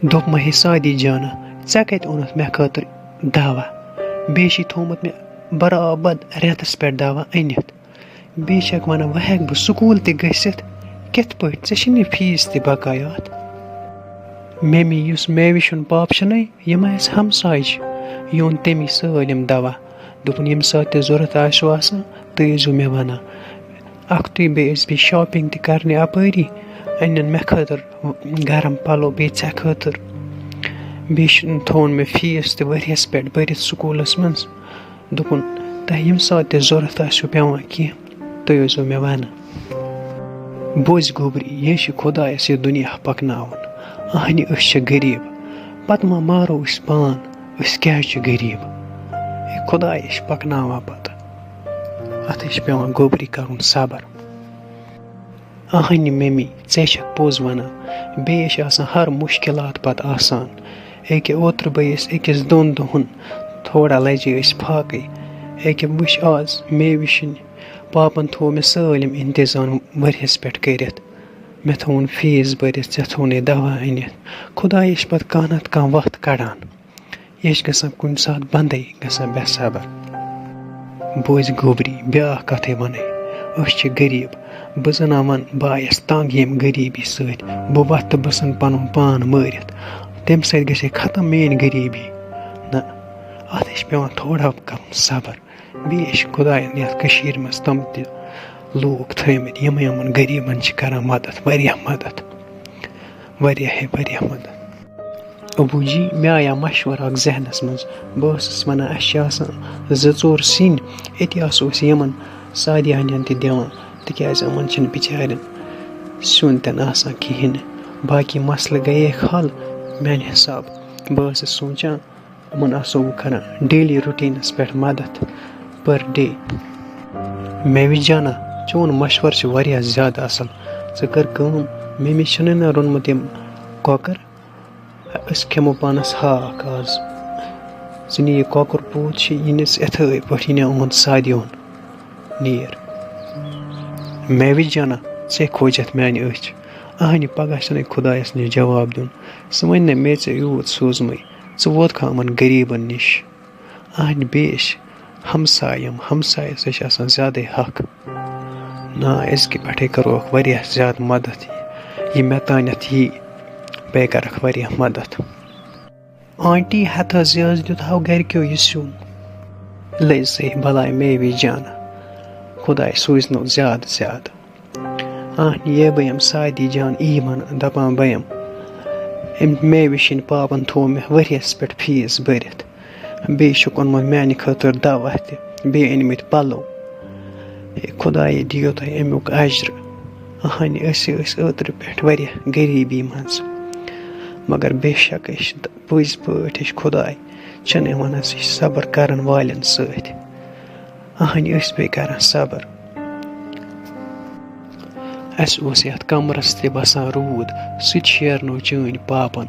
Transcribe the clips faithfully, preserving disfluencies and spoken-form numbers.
دوٚپمَے، ہے سعدی جانہ، ژےٚ کَتہِ اوٚنُتھ مےٚ خٲطرٕ دوا؟ بیٚیہِ چھُے تھوٚومُت مےٚ برابد رٮ۪تَس پٮ۪ٹھ دوا أنِتھ۔ بیٚیہِ چھَکھ وَنان، وۄنۍ ہٮ۪کہٕ بہٕ سکوٗل تہِ گٔژھِتھ کِتھ پٲٹھۍ؟ ژےٚ چھِنہٕ یہِ فیٖس تہِ بَکار اَتھ۔ ممی، یُس میوِش ہُنٛد پاپہٕ چھُنَے، یہِ ما آسہِ ہمسایہِ چھُ، یہِ اوٚن تٔمی سٲلِم دوا۔ دوٚپُن، ییٚمہِ ساتہٕ تہِ ضوٚرَتھ آسیو آسان، تُہۍ ٲسۍزیو مےٚ وَنان۔ اَکھتُے بیٚیہِ ٲسۍ بیٚیہِ shopping تہِ کَرنہِ اَپٲری، أنِن مےٚ خٲطرٕ گرم پَلو بیٚیہِ ژےٚ خٲطرٕ۔ بیٚیہِ چھُنہٕ تھوٚوُن مےٚ فیٖس تہِ ؤریَس پٮ۪ٹھ بٔرِتھ سکوٗلَس منٛز۔ دوٚپُن، تۄہہِ ییٚمہِ ساتہٕ تہِ ضوٚرَتھ آسیو پٮ۪وان کینٛہہ، تُہۍ ٲسۍزیو مےٚ وَنان۔ بوزِ گوٚبری، یے چھِ خۄدایَس یہِ دُنیا پَکناوُن۔ اَہنہِ، أسۍ چھِ غریٖب، پَتہٕ ما مارو أسۍ پان؟ أسۍ کیٛازِ چھِ غریٖب؟ ہے خۄدایے چھِ پَکناوان پَتہٕ۔ اَتھَے چھِ پٮ۪وان گوٚبری کَرُن صبر۔ اَہنہِ ممی، ژےٚ چھَکھ پوٚز وَنان، بیٚیہِ چھِ آسان ہر مُشکِلات پَتہٕ آسان۔ ییٚکیٛاہ اوترٕ بہٕ ٲسۍ أکِس دۄن دۄہَن تھوڑا لَجے أسۍ فاقٕے۔ ییٚکیٛاہ وٕچھ آز مےٚ وٕچھِنۍ پاپَن تھوٚو مےٚ سٲلِم اِنتِظام ؤریَس پٮ۪ٹھ کٔرِتھ۔ مےٚ تھوٚوُن فیٖس بٔرِتھ، ژےٚ تھوٚونَے دَوا أنِتھ۔ خۄدایے چھِ پَتہٕ کانٛہہ نَتہٕ کانٛہہ وَتھ کَڑان۔ یہِ چھِ گژھان کُنہِ ساتہٕ بنٛدٕے، گژھان بے صبر۔ بوزِ گوٚبری، بیٛاکھ کَتھٕے وَنَے، أسۍ چھِ غریٖب۔ بہٕ زَنا وَنہٕ، بہٕ آیَس تنٛگ ییٚمہِ غریٖبی سۭتۍ۔ بہٕ وَتھٕ تہٕ بہٕ ژھٕنہٕ پَنُن پان مٲرِتھ۔ تَمہِ سۭتۍ گژھِ ہے ختم میٛٲنۍ غریٖبی۔ نہ، اَتھ چھِ پٮ۪وان تھوڑا کَرُن صبر۔ بیٚیہِ چھِ خۄدایَن یَتھ کٔشیٖرِ منٛز تِم تہِ لوٗکھ تھٲومٕتۍ، یِم یِمَن غریٖبَن چھِ کَران مَدَد، واریاہ مَدَد، واریاہ ہے واریاہ مَدَد۔ ابوٗ جی، مےٚ آیاو مَشوَرٕ اَکھ ذہنَس منٛز۔ بہٕ ٲسٕس وَنان، اَسہِ چھِ آسان زٕ ژور سِنۍ، أتی آسو أسۍ یِمَن سادیانٮ۪ن تہِ دِوان، تِکیٛازِ یِمَن چھِنہٕ بِچارٮ۪ن سیُن تہِ نہٕ آسان کِہیٖنۍ نہٕ۔ باقٕے مسلہٕ گٔیے حل میٛانہِ حساب۔ بہٕ ٲسٕس سونٛچان، یِمَن آسو بہٕ کَران daily routineَس پٮ۪ٹھ مَدَد per day۔ مےٚ وِچ جانا، چون مَشوَرٕ چھُ واریاہ زیادٕ اَصٕل۔ ژٕ کَر کٲم، مٔمی چھُنَے نہ روٚنمُت یِم کۄکَر، أسۍ کھٮ۪مو پانَس ہاکھ آز۔ ژٕ نہِ یہِ کۄکُر پوٗت چھِ، یہِ نہِ ژٕ یِتھَے پٲٹھۍ، یہِ نہِ یِہُنٛد سادیُن نیر۔ مےٚ وِچ جانا، ژےٚ کھوجَتھ میٛانہِ أچھ۔ اَہنہِ، پَگاہ چھُنَے خۄدایَس نِش جواب دیُن۔ سُہ وَنہِ نہ مےٚ ژےٚ یوٗت سوٗزمَے، ژٕ ووتکھا یِمَن غریٖبَن نِش؟ اَہنہِ، بیٚیہِ چھِ ہمساے، یِم ہمسایَس سۭتۍ چھِ آسان زیادَے حق۔ نا، أزکہِ پٮ۪ٹھَے کَروکھ واریاہ زیادٕ مَدَد۔ یہِ مےٚ تانٮ۪تھ یی، بیٚیہِ کَرَکھ واریاہ مَدَد۔ آنٹی، ہَتہٕ حظ یہِ حظ دیُت ہاو گَرِکیو یہِ سیُن۔ لٔج صحیح بَلاے میوِش جانہ، خۄداے سوٗزنو زیادٕ زیادٕ۔ آنٹی، یے بہٕ یِم سادی جان یی وَنان، دَپان بہٕ یِم، أمۍ میوِش ہِنٛدۍ پاپَن تھوٚو مےٚ ؤریَس پٮ۪ٹھ فیٖس بٔرِتھ۔ بیٚیہِ چھُکھ اوٚنمُت میٛانہِ خٲطرٕ دَوا تہِ، بیٚیہِ أنۍ مٕتۍ پَلو۔ ہے خۄدایے، دِیِو تۄہہِ اَمیُک اَجرٕ۔ اَہَنہِ، أسۍ ٲسۍ ٲترٕ پٮ۪ٹھ واریاہ غریٖبی منٛز، مگر بے شک أسۍ چھِ پٔزۍ پٲٹھۍ، أسۍ چھِ خۄداے چھِنہٕ یِوان، أسۍ چھِ صبر کَرَن والٮ۪ن سۭتۍ۔ اَہَنہِ، أسۍ بیٚیہِ کَران صبر۔ اَسہِ اوس یَتھ کَمرَس تہِ بَسان روٗد، سُہ تہِ شیرنوو چٲنۍ پاپَن۔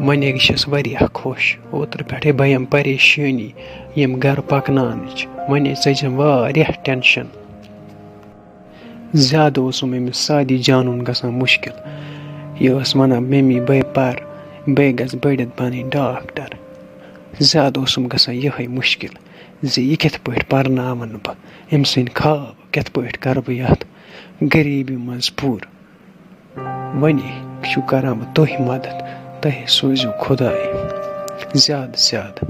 وۄنۍ چھَس واریاہ خۄش، اوترٕ پٮ۪ٹھَے بہٕ یِم پریشٲنی یِم گَرٕ پَکناونٕچ، وۄنۍ ژٔجِم واریاہ ٹٮ۪نشَن۔ زیادٕ اوسُم أمِس سادی جانُن گژھان مُشکِل۔ یہِ ٲس وَنان، مٔمی، بَے پَر، بَے گژھٕ بٔڑِتھ بَنٕنۍ ڈاکٹر۔ زیادٕ اوسُم گژھان یِہوٚے مُشکِل زِ یہِ کِتھ پٲٹھۍ پَرناوَن بہٕ، أمۍ سٕنٛدۍ خواب کِتھ پٲٹھۍ کَرٕ بہٕ یَتھ غریٖبی منٛز پوٗرٕ۔ وۄنۍ چھُو کَران بہٕ تُہۍ مَدَد، تۄہہِ سوٗزِو خۄداے زیادٕ زیادٕ۔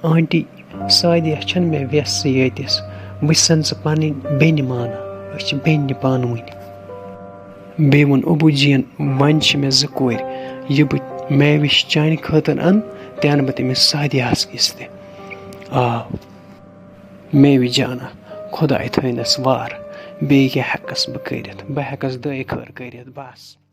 آنٹی، سعدیہ چھَنہٕ مےٚ وٮ۪س یٲتِس، بہٕ چھَسَن ژٕ پَنٕنۍ بیٚنہِ مانان، أسۍ چھِ بیٚنہِ پانہٕ ؤنۍ۔ بیٚیہِ ووٚن ابوٗ جِیَن، وۄنۍ چھِ مےٚ زٕ کورِ، یہِ بہٕ میوِش چانہِ خٲطرٕ اَنہٕ، تہِ اَنہٕ بہٕ تٔمِس سعدیہَس کِس تہِ۔ آ، میوِ جانا، خۄداے تھٲینَس وار، بیٚیہِ کیٛاہ ہٮ۪کَس بہٕ کٔرِتھ؟ بہٕ ہٮ۪کَس دٲے خٲر کٔرِتھ، بَس۔